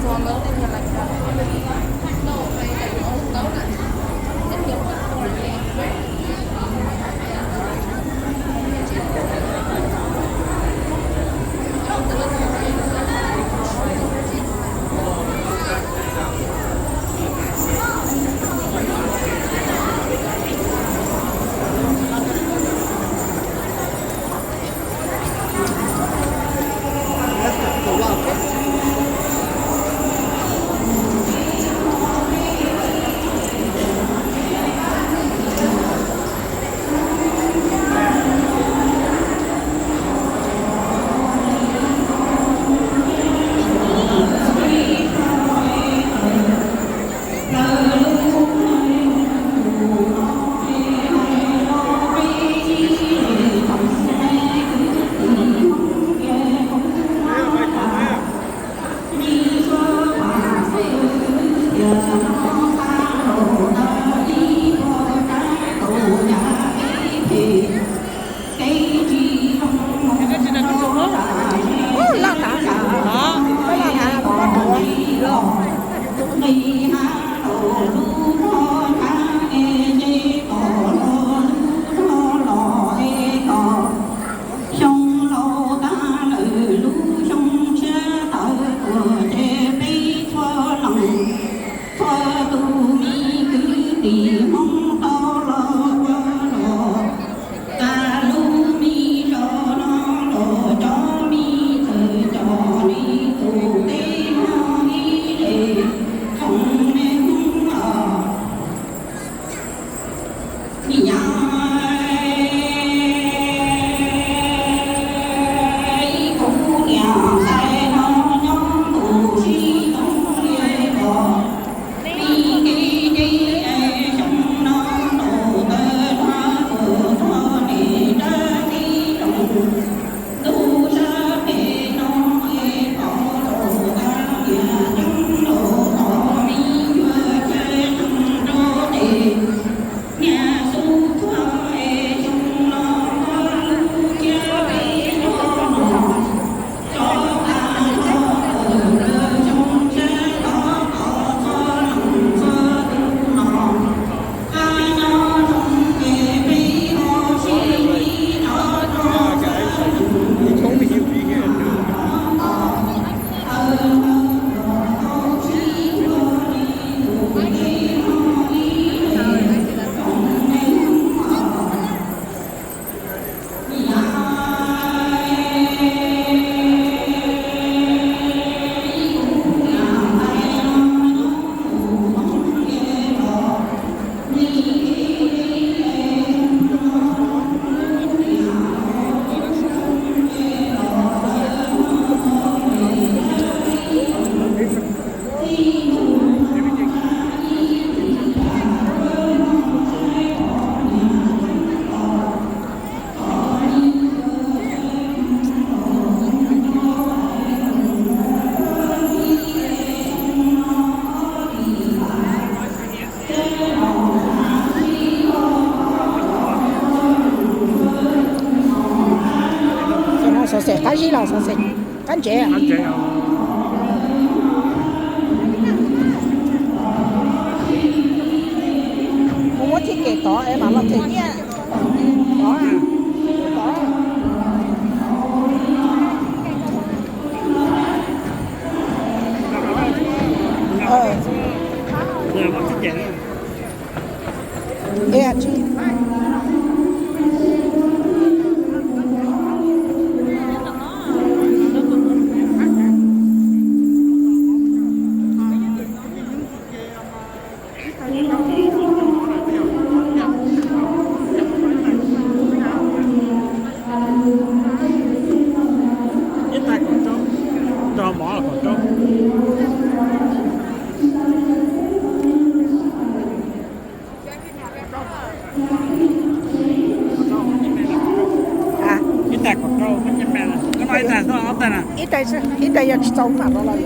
Loj tas, loj tas, loj. Xyoo laus tag lawm lub xyoo tshiab tawm tuaj ces peb txhua leej txhua tus me kwv tij Hmoob tau los ua los, tas lub me zos no los cov me txawg cov me tus teb no ib leeg tsoom me Hmoob os. Nim no ib kuv niam ntxhais no nyob ntu sib toob li los, me kev deb xyoo no ntu tawg hlo tuaj txog niam dab teb rooj. Ntu sab pem no es pom los tag niam ceeb los tom me nyuam cia tsees rau tes. Niam xub txhua es xyoo no muab lub tsiab peb nyob no, cov tas nrho tawm plaws xyoo tshiab tod tod txhua leej txhua tus no, qab nyob zoo es peb ho sib ntsib rov rau txhua leej txhua tus. Xov xwm qab zib los xov xwm qab ntsev. Kuv muab txhij kem tod es mam los them nyiaj. Ib tais kaum rau, rau mov kaum rau. Ib tais kaum rau, ib tais xwb, ib tais yog tsis txaus mam rau los.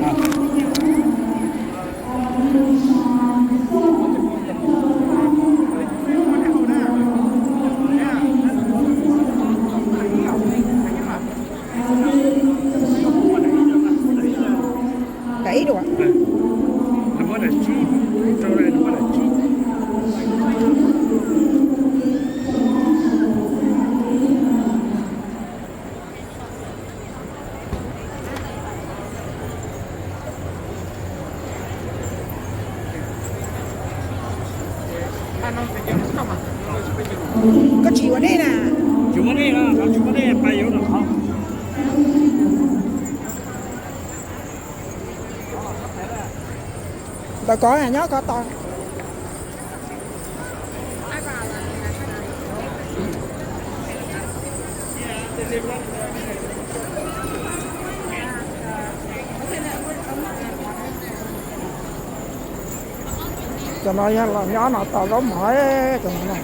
Ntawm Ib dua. Nws muab daim tsib, rau daim nws muab daim tsib. Koj tsis ua dej na? Tsis muaj dej no, tsis muaj dej, pais yuav no qhov. Ntawm ko nyob ko tau. Cov no yog los nyob no tau zaub mov, cov no na.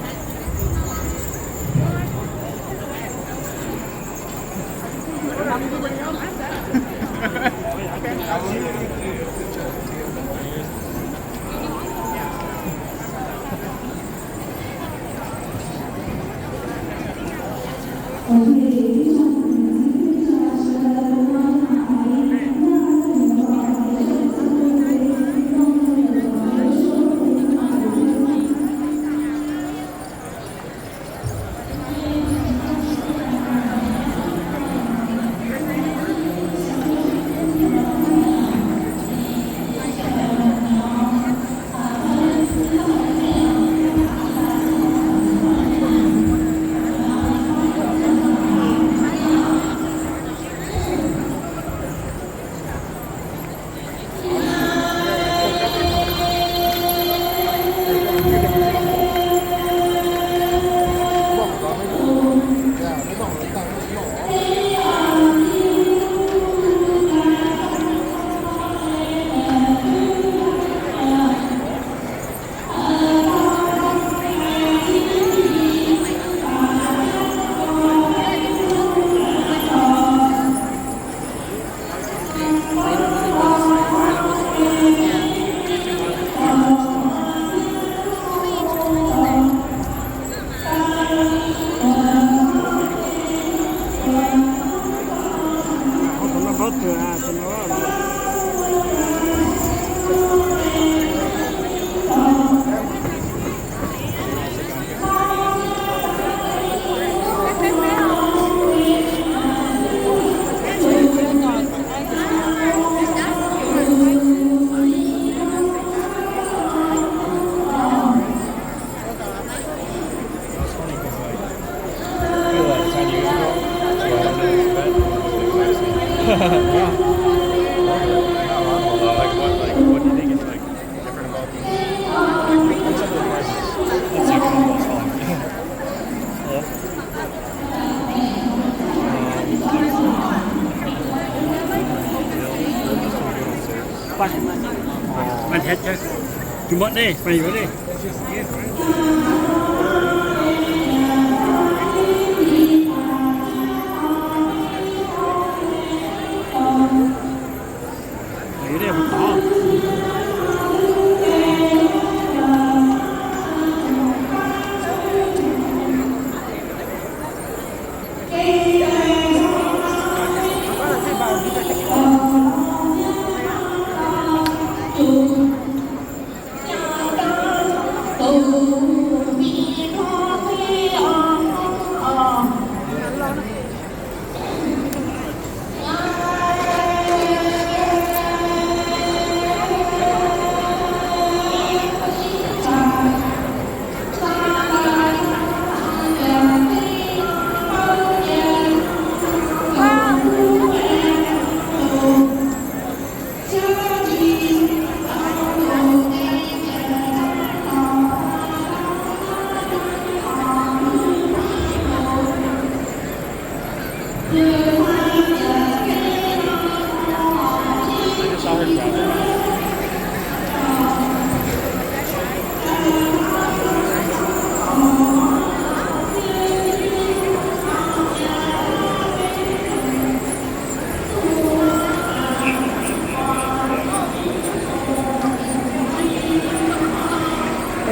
That's funny 'cause, like, I feel like it's unusual, so I don't really expect anything like that. Yeah. Not wrong, although, like, what, like, what do you think is, like, different about these? What's up with the prices? That's, like, almost all I can. Hello? Um, like, I can't remember. Just gonna go upstairs. Tus muaj dej, pais yuav dej.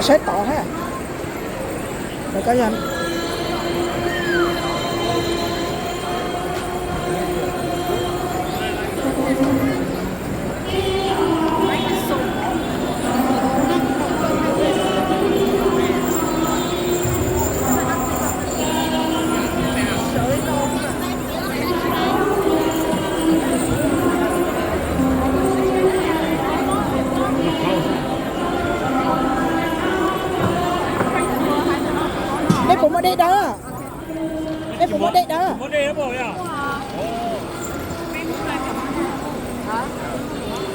Saib tod thiab. Lawv koj yog. Dej dawb. Peb puas muaj dej dawb?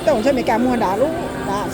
Tej zaum ntshe Amelikas muag nram lub nrad.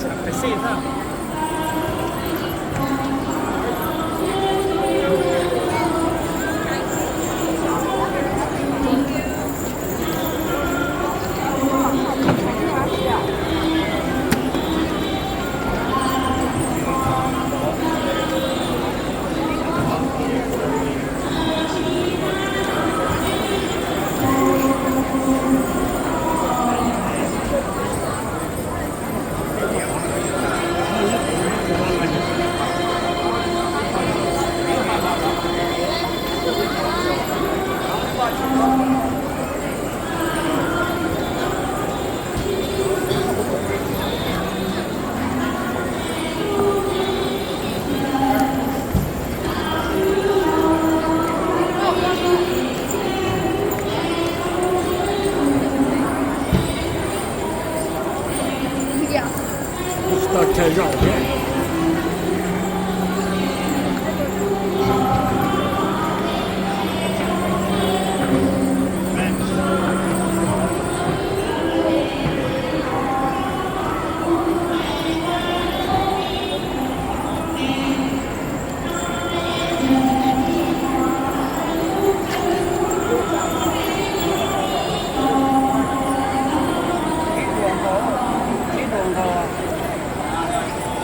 Tsis tau chaw zaum thiab.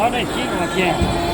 Ob daim tsib no kiag.